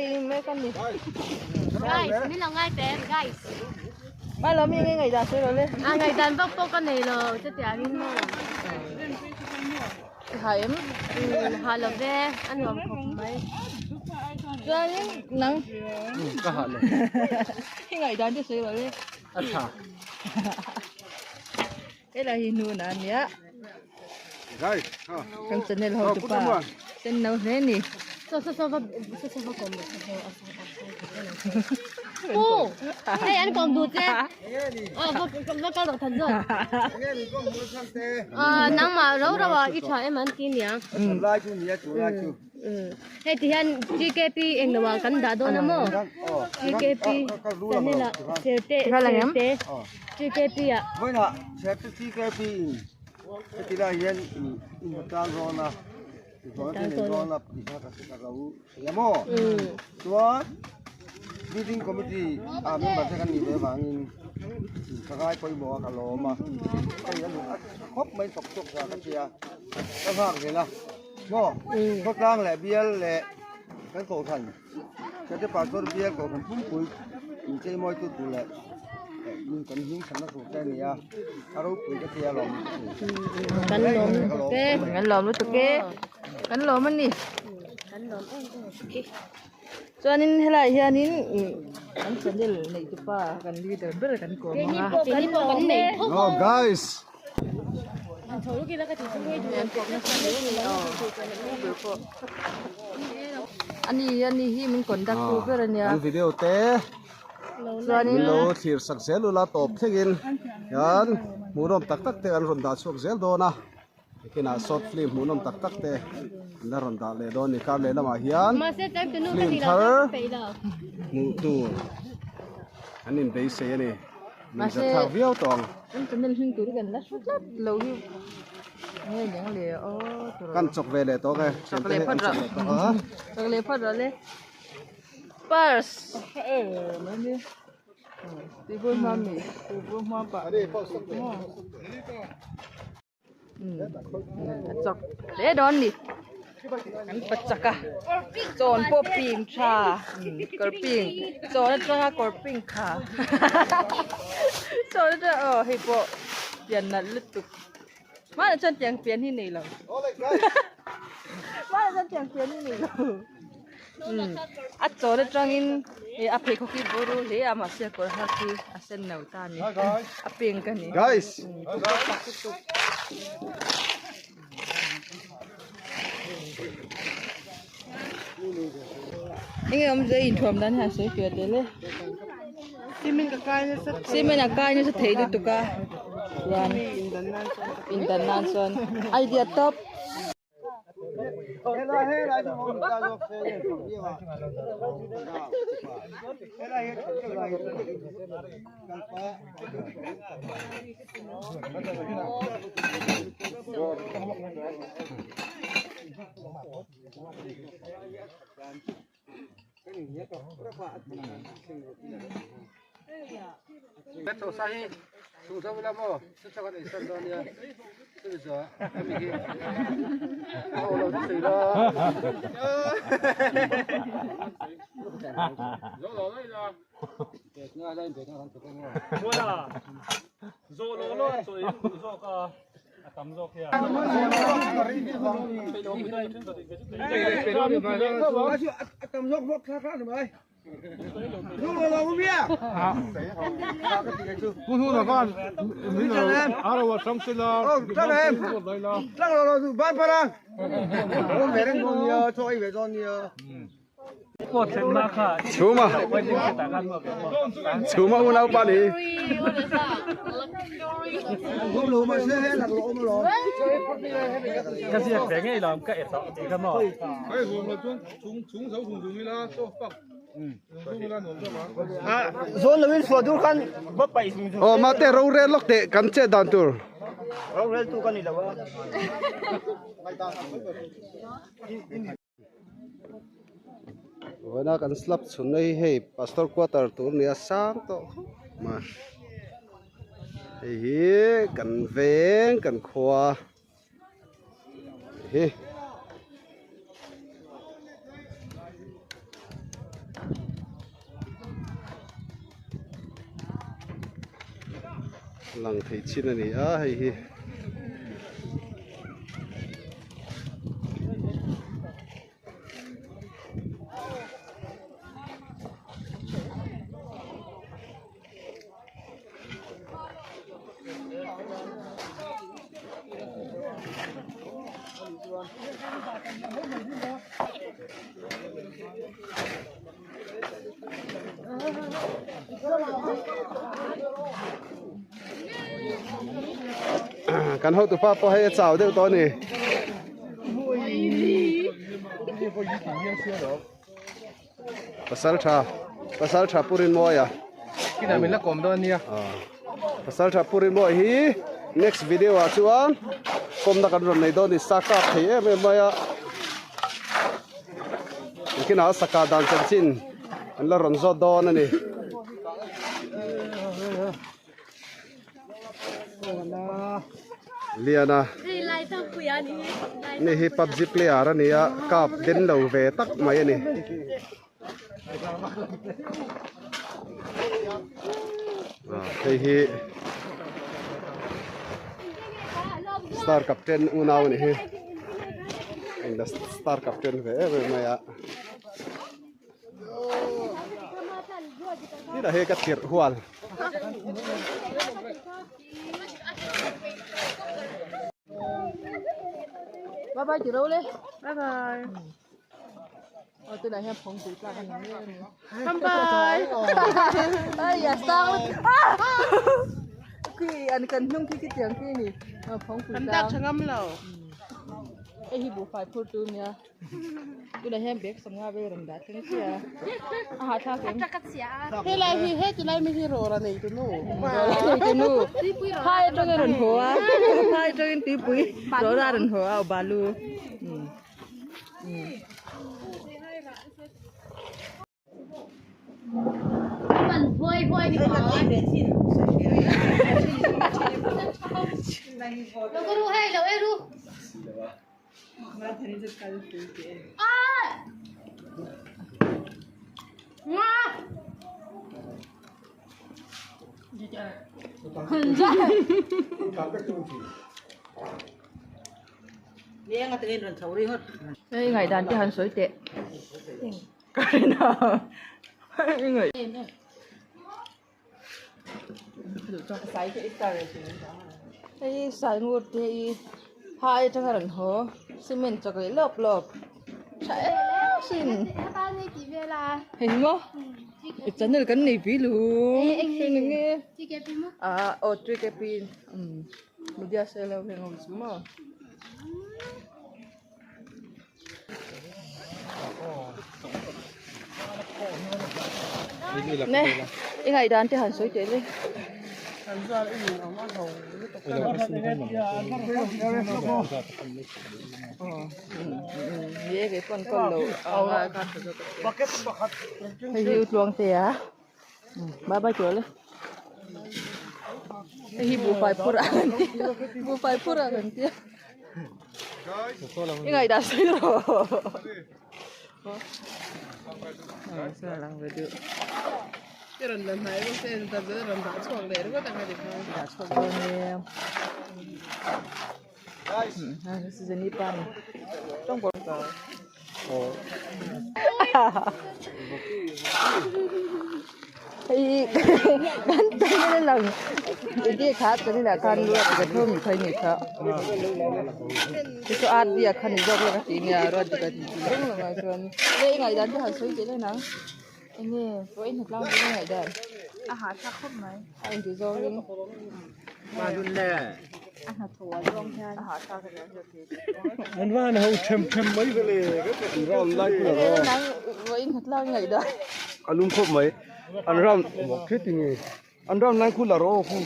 ei mek a ni. Guys, min lo ngai teh em guys. Mai lo mi nge ngaihdan sawi lo le. A ngaihdan vak pawh ka nei lo chutiangin maw. Ha em? Ha lo ve, a nuam khawp mai. Chuanin nang. Ka ha lo. I ngaihdan te sawi lo le. A tha. Helai hi hnun a nia. Guys, ha. Kan channel ho tu pa. Sen no hle ni. So so so va so so va kawm so so Pu, hei an kawm duh che. Aw va va kal rawh that zawk. Ah nangmah ro ro ah i tha em an ti nia. Lai chu nia chu lai chu. Hei ti hian GKP eng lo ah kan dah dawn a maw? GKP channel ah serte serte GKP ah. Vawiinah serte GKP in heti lai hian in tan dawn a. Tan dawn a Eng maw? Chuan Building Committee ah member te kan nih ve avangin ka ngai pawimawh a ka lawm a, hei a luh a tha khawp mai chawk chawk zah ka tia ka nghak zel a maw khawtlang leh bial leh kan kohhran Sate Pastor bial kohhran pumpui inchei mawi tu tur leh min kan hming thatna tur te a ni a, a ropui ka tia lawm Kan lawm lutuk e. Kan lawm lutuk e. Kan lawm a ni. Kan lawm em em khi. Chuanin helai hianin kan channel neih tu pa kan leader ber kan kawm ang a. Keini pawh kan nei tho. Oh guys. Ani ani hi min conduct tu ber ania. Kan video te Chuanin min lo thlir sak zel ula tawp thlengin hian hmuhnawm tak tak te an rawn dah chhuak zel dawn a. Kinah short film hmuhnawm tak tak te an la rawn dah leh dawn a ni. Kar leh lamah hian film thar hmuh tur an inbeisei a ni. Min zat thlak viau tawh ang. Kan chawk ve leh tawh e. Chawk leh phawt rawh. Chawk leh phawt rawh le. Purse. A chawk hle dawn ni kan pa chak a chawn pawh ping tha kawr ping chawn atanga kawr ping kha chawn atanga aw hei pawh pian nalh lutuk hmanah chuan tiang pian hi nei lo hmanah chuan tiang pian hi nei lo. A chawl atangin ih a pheikhawk hi buru hle a mahse a kawr hak hi a sen no ta a ni a pink a ni Guys enge awmzia i inthuam dan hian sawi fiah tel e cement a kai nasa cement a kai nasa thei lutuk a chuan indan nan chuan idea top. Chhuma Chhuma unaupa ni Aw mate rorel lawk teh kan chet dan tur. Vawiina kan slab chhunna hi hei pastor quarter tur nia sang tawh khawp mai hei hi kan veng kan khua hi. Lang thei chin a ni a hei hi. Kan hotu pa pawh hei a chau deuh tawh a ni. Pasal tha pasal tha Pu Rinmawia. Kinah min la kawm dawn ania. Pasal tha Pu Rinmawia hi next video ah chuan kawmna kan rawn nei dawn a ni sa kap thei em em mai a. Kinah a saka dan chanchin an la rawn zawt dawn a ni. Liana ni hi PUBG player a ni a kap den lo ve tak mai a ni. Hei hi star captain unau a ni hi star captain ve em em mai a. Tihlah hi ka tirh hual. Bye bye tiro le. Bye bye. Ờ tôi này em phóng tụi ta cái này. Bye bye. Ai ya sang. Khi anh cần nhung khi cái tiếng khi nè. Phóng tụi ta. An tak ngam lo. Hei hi buhfai phur tu nia tunah hian bag sawmnga vel rawn dah thleng chiah a a hahthlak em helai hi he tilai mi hi rawra nei tu nu rawra nei tu nu phai atangin rawn haw a phai atangin tuipui rawra rawn haw a aw balu umm umm. Hei ngaihdan te han sawi teh. Ka rin a Hei sai ngur te hi phai atanga rawn haw cement chawk leh lawp lawp tha em sin hei hi maw i channel kan nei pui lu nge ah aw three K P media cell ho hian awm chu maw. Ne i ngaihdan te han sawi teh le. Ni e kei pawh an kawl lo a ngai kha tha zawk a hei hi u tluang te a bye bye tih le hei hi buhfai phur a kan tia buhfai phur a kan tia. I ngaihdan sawi rawh. I rawn la hnai bawk se ta chu rawn dah chhuak leh ringawt ang a ti kha. Dah chhuak dawn e. Season pa ni. Tawng pawh ka. Hei kan channel a lang enge kha channel ah khan ruat ka thawm thei ni kha chu chu art biak kha ni zawk la ka tih nia ruat ka tih reng lo mai chuan le i ngaihdan te han sawi teh le nang enge pawh i hnatlang pawh i ngaihdan a hahthlak khawp mai a inti zawngin a hnathawh a zawng hian a hahthlak a nia hriat theih An van ho them them mai vele round lai pawh a rawh nang vawiin hnatlang i ngaihdan a lum khawp mai an round khi ti nge an round lai khu la rawh khu.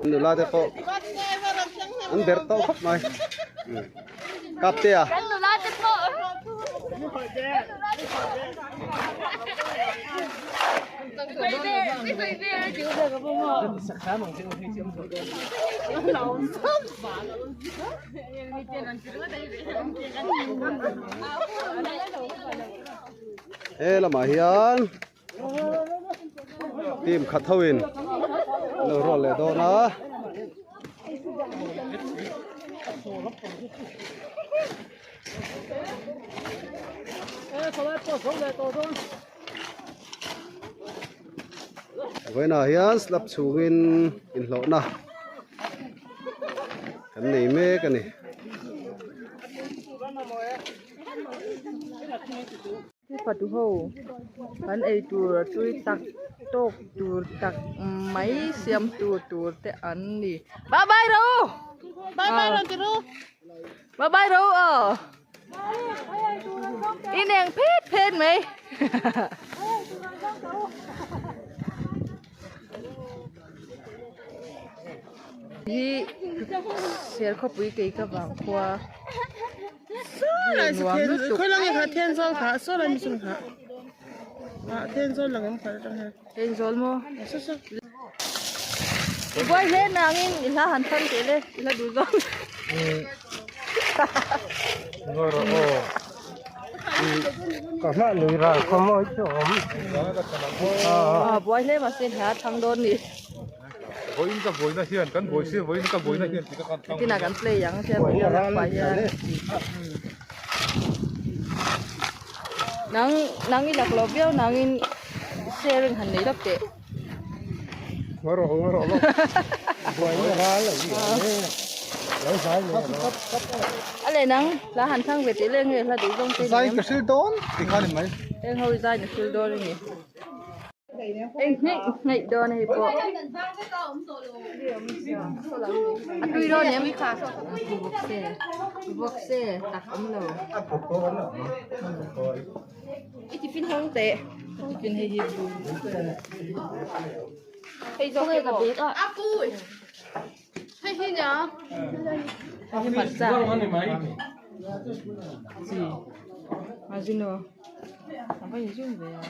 Nula te pawh an ber tawh khawp mai kap te a Kan nula te He lamah hian team khat ho in an lo rual leh dawn a. Vawiinah hian slab chhungin inhlawhna kan nei mek a ni. Fatu ho kan ei tur a tui tak tawk tur tak mai siam tur tur te an ni. Bye bye ro! Bye bye rawn ti ru! Bye bye ro aw! Ineng phet phet mai. Hi ser khawpui kei ka vang khua. Nuam lutuk. Khoi lang kha then zawl kha saw lai mi chung kha. A then zawl lang em kha tang hian. Then zawl mo. Saw saw. I buai hle nangin i hla han thang teh le i hla duh zawng. Ka hla lui ral khaw mawi chu a awm. A buai hle mahse hla thang dawn ni. Vawiin ka buaina hian kan buai si vawiin ka buaina hian tih ka kan thang. Tinah kan play ang sia video lak pah hian. Nang nang i lak lo viau nangin sharing han nei lawk teh. A leh nang hla han thang ve teh le nge hla duh zawng te ni Zai ka hril dawn tih kha ni mai. Heng ho i zai na hril dawn a ni. Eng hneih hneih dawn a hei pawh. A tui dawn em? Vawkse vawkse tak awm lo. I tiffin hawng teh. Tiffin hei hi hei zawk hi maw? Hei hi nia. Hei hmarcha. Chi. Azino. A va inzum ve a.